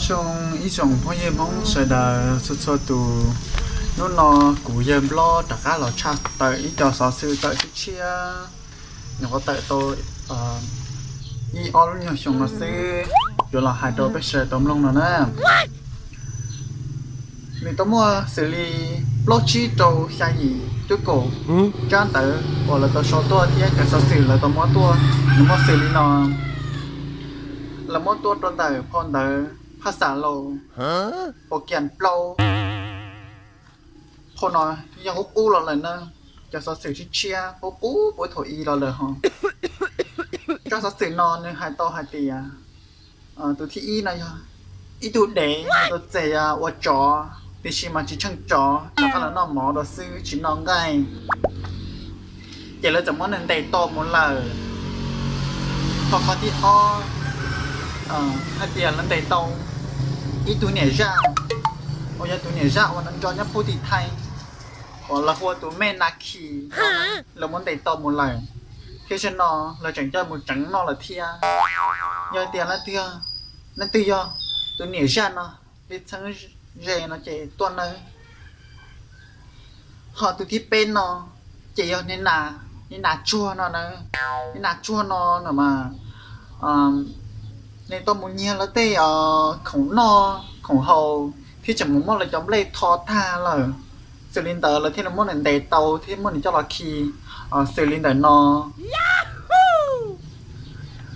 Zoo ib tsoom phooj ywg Hmoob sawv daws txhua txhua tus, hnub no kuv yawg Nplob rov qab los tshaj tawm ib co xov xwm tawm tshiab tshiab, nyuam qhuav tawm tau ib ob lub nyuag xyoo no xwb, yuav los hais rau peb sawv daws tau mloog no na. Nws tau muaj xws li plaub tsib rau xya yim cuaj kaum tsab ntawv uas lawv tau sau tuaj thiab cov xov xwm lawv tau muab tuaj, nws muaj xws li no. Lawv muab tuaj rau ntawm phau ntawv phaj xav laus, pau kias plaub. Phau no yog qub qub los lawm na, cov xov xwm tshiab tshiab qub qub puag thaum i los lawm ho. Tsab xov xwm no nws hais tau hais tias tus thib ib no yog ib tug dev tau txais ua tsov, tiam sis mas tsis tsheej tsov, rov qab los noj mov rau xwb tsis noj nqaij. Ces lawv txawm muab nws ntes tau mus lawm. Ho qhov thib ob hais tias lawv ntes tau ib tug niam zaj, uas yog tus niam zaj uas nrog nyob pub tim Thaib, uas lawv hu ua tus Mej Nas Khis, lawv muab ntes tau mus lawm, thiab zaum no lawv tseem coj mus tseev noj lawm thiab. Yog tias leej twg yog tus niam zaj no li txheeb ze no ces tuaj nawb. Ho tus thib peb no ces yog niag nas tsuag no na. Niag nas tsuag no no mas nws tau mus nyiag lawv tej khoom noj khoom haus thiab tseem mus muab lawv cov nplej tho tag lawm. Xws li ntawd lawv thiaj li muab nws ntes tau thiab muab nws coj los khi xws li ntawm no.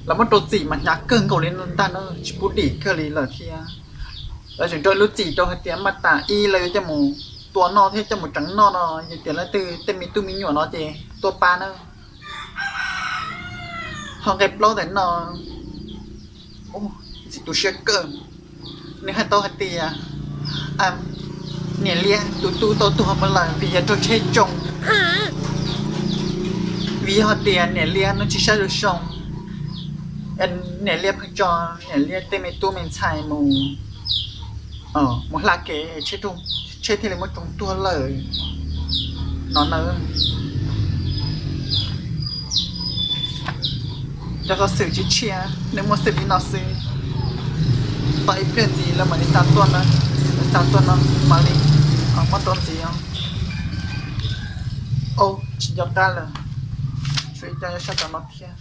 Lawv muab rau txim mas hnyav kawg nkaus li ntag na, tsis pub dim kawg li lawm thiab. Lawv tseem rau lub txim rau hais tias mas tas ib lawv yuav coj mus tua noj thiab coj mus tseev noj no, yog tias leej twg tej me tub me nyuam no ces tuaj pab na. Ho nqe plaub ntawm no ntxim tu siab kawg, nws hais tau hais tias niam Liab tus tub tau tuag mus lawm vim yog raug tsheb tsoo. Vim yog hais tias niam Liab no tsis saib zoo zoo, niam Liab pheej tso niam Liab tej me tub me ntxhais mus, mus hla kev, tsheb thiaj li muab tsoo tuag lawm no na. Cov xov xwm tshiab tshiab nws muaj xws li no xwb. Tos ib pliag ntxiv lawv mam li xa tuaj na, lawv xa tuaj no mam li muab rau ntxiv os. Au, tsis nco qab lawm, tshuav ib co nyob sab tod no thiab.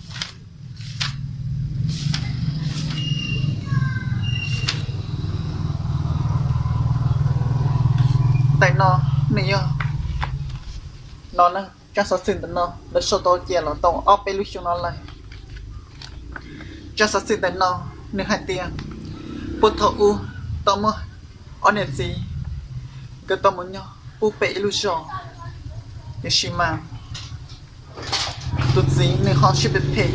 Ntawm no nws yog, no na, tsab xov xwm ntawm no lawv sau tau cia los tau ob peb lub xyoo no lawm. Tsab xov xwm ntawm no nws hais tias puag thaum ub tau muaj ob niam txiv, nkawd tau mus nyob pub pem ib lub zos, tiam sis mas tus txiv nws ho siab phem phem,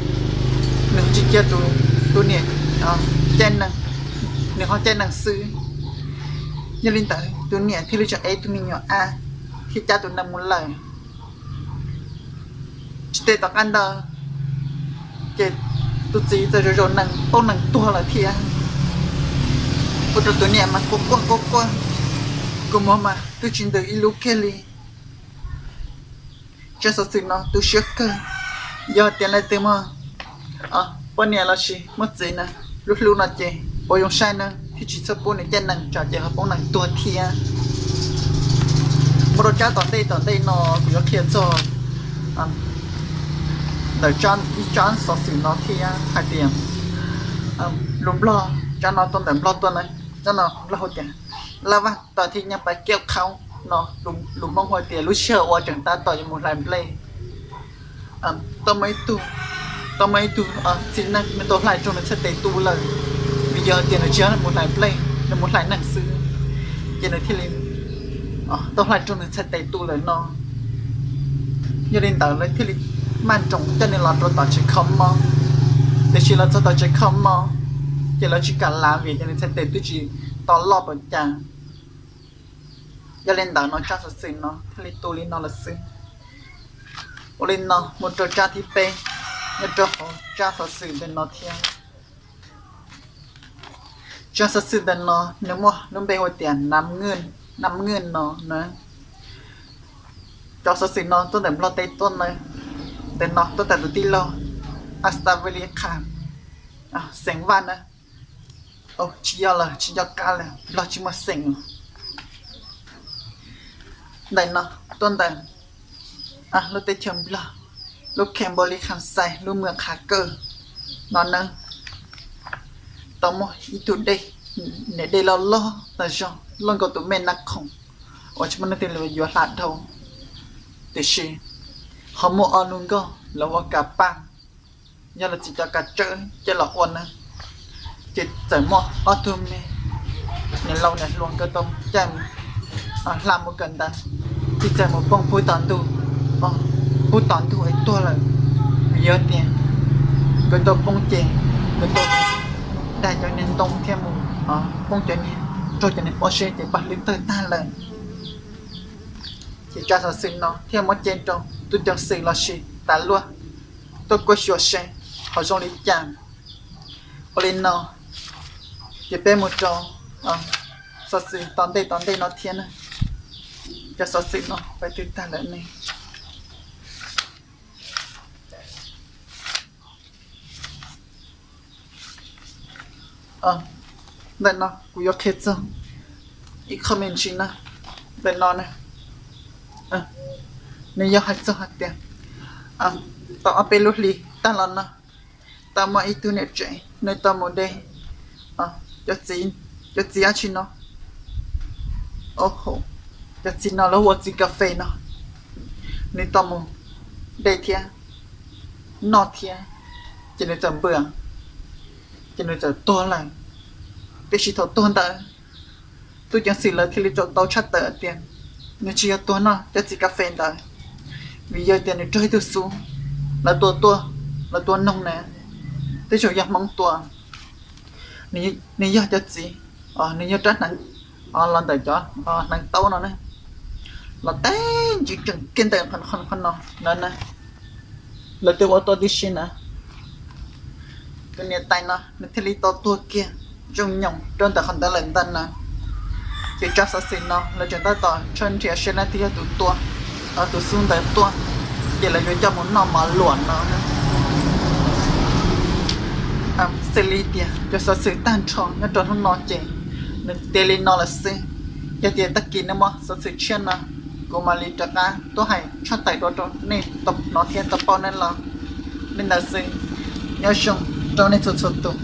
nws ho tsis cia tus, tus niam caij neeg, nws ho caij neeg xwb. Yog li ntawd tus niam thiaj li tseem ev tus me nyuam ab thiab cab tus nees mus lawm. Tsis tas tom qab ntawd ces tus txiv txawm zaum zaum nees poob nees tuag lawm thiab. Ua rau tus niam mas quaj quaj quaj quaj, kua muag mas twb tsis ntws ib lub kiag li. Tsab xov xwm no tu siab kawg. Yog tias leej twg muaj poj niam los sis muaj txiv na, hlub hlub no ces ua zoo saib na, thiaj tsis txhob pub nws caij nees tsam ces ho poob nees tuag thiab. Mus rau tsab tom ntej tom ntej no kuv yuav qhia txog ntawm ib tsab xov xwm no thiab hais tias lus Nplog, tsab no tuaj ntawm Nplog tuaj na, tsab no Nplog hu tias laj vaj tom thi nyob pas kiab qhaub no, lus Hmoob hu tias lub sij hawm uas tseem tab tom yuav mus hlais nplej. Tau muaj ib tug, tau muaj ib tug txiv neej nws tau hlais raug nws txhais tes tu lawm, vim yog tias nws tsis yog mus hlais nplej, nws mus hlais neeg xwb, ces nws thiaj li tau hlais raug nws txhais tes tu lawm no. Yog li ntawd lawv thiaj li maj nroos coj nws los rau tom tsev kho mob, tiam sis los txog tom tsev kho mob ces lawv tsis kam lav vim yog nws txhais tes twb tsis tau loj npaum cas. Yog li ntawd no tsab xov xwm no thiaj li tu li no lawm xwb. Ua li no mus rau tsab thib peb nyob rau hauv tsab xov xwm ntawm no thiab. Tsab xov xwm ntawm no nws muaj lub npe hu tias Nam Ngwj no na. Cov xov xwm no tuaj ntawm Nplog teb tuaj na. Ntawm no tuaj tawm tus tij laug Astavelia Khan, xeem Vaj na. Tsis yog lawm, tsis nco qab lawm, Nplog tsis muaj xeem. Ntawm no tuaj ntawm lub teb chaws Nplog, lub kheem Npaus Lis Kham Xais, lub mwm Qhav Kawj no nawb, tau muaj ib tug dej, niam dej loj loj tas zog, loj nkaus tus mej Nab Khoom, uas tsis muaj neeg twg yuav hla dhau. Tiam sis ho muaj ob lub nkoj lawv ua kas paj, yog lawv txiv cov kas tsawb coj los ua na, ces txawm muaj ob tug me niam laus niam hluas nkawd tau caij hla mus kawm ntawv, ces txawm mus poob pub tom ntug, pub tom ntug es tuag lawm. Vim yog tias nkawd tau poob ces nkawd tau dag cov niag ntoo thiab mus poob cov niag, raug cov niag pob zeb ces paj hlwb tawg tag lawm. Ces tsab xov xwm no thiaj muab ceeb rau tub ceev xwm los sis tas luaj tuaj kuaj xyuas seb ho zoo li cas. Ua li no ces peb mus rau xov xwm tom ntej tom ntej no thiab na. Cov xov xwm no peb twb tag lawm ne. Ntawm no kuv yuav qhia txog ib qho me ntsis na. Ntawm no na, nws yog hais txog hais tias tau ob peb lub hlis tag los no, tau muaj ib tug niam tsev nws tau mus de cov txiv dab tsi no, cov txiv no lawv hu ua txiv kas fes no, nws tau mus de thiab noj thiab, ces nws txawm npwam, ces nws txawm tuag lawm. Tiam sis thaum tuag ntawd, tub ceev xwm lawv thiaj li tau tshaj tawm tias nws tsis yog tuag noj cov txiv kas fes ntawd, vim yog tias nws raug ib tug xub, lawv tua tuaj, lawv tua noog na, tej zaum yog Hmoob tua. Nws yog cov txiv, nws yog rab hneev los ntawm cov hneev taub no na, los teb ntsis tseem kiag ntawm qhov no na, lawv twb ua tuaj tib si na. Tus niam tais no nws thiaj li tau tuag kiag zoo nyoos rau ntawm qhov ntawd lawm ntag na. Ces tsab xov xwm no lawv tseem tab tom tshawb nrhiav seb leej twg yog tus tua tus xub ntawd tuaj, ces lawv yuav coj mus noj mov luam no. Xws li tias cov xov xwm tag nrho nyob rau hnub no ces nws tiav li no lawm xwb. Yog tias tag kis nws muaj xov xwm tshiab no, kuv mam li rov qab tuaj hais tshaj tawm dua rau nej tau hnov thiab tau paub nawb los. Li ntawd xwb, nyob zoo rau nej txhua txhua tus.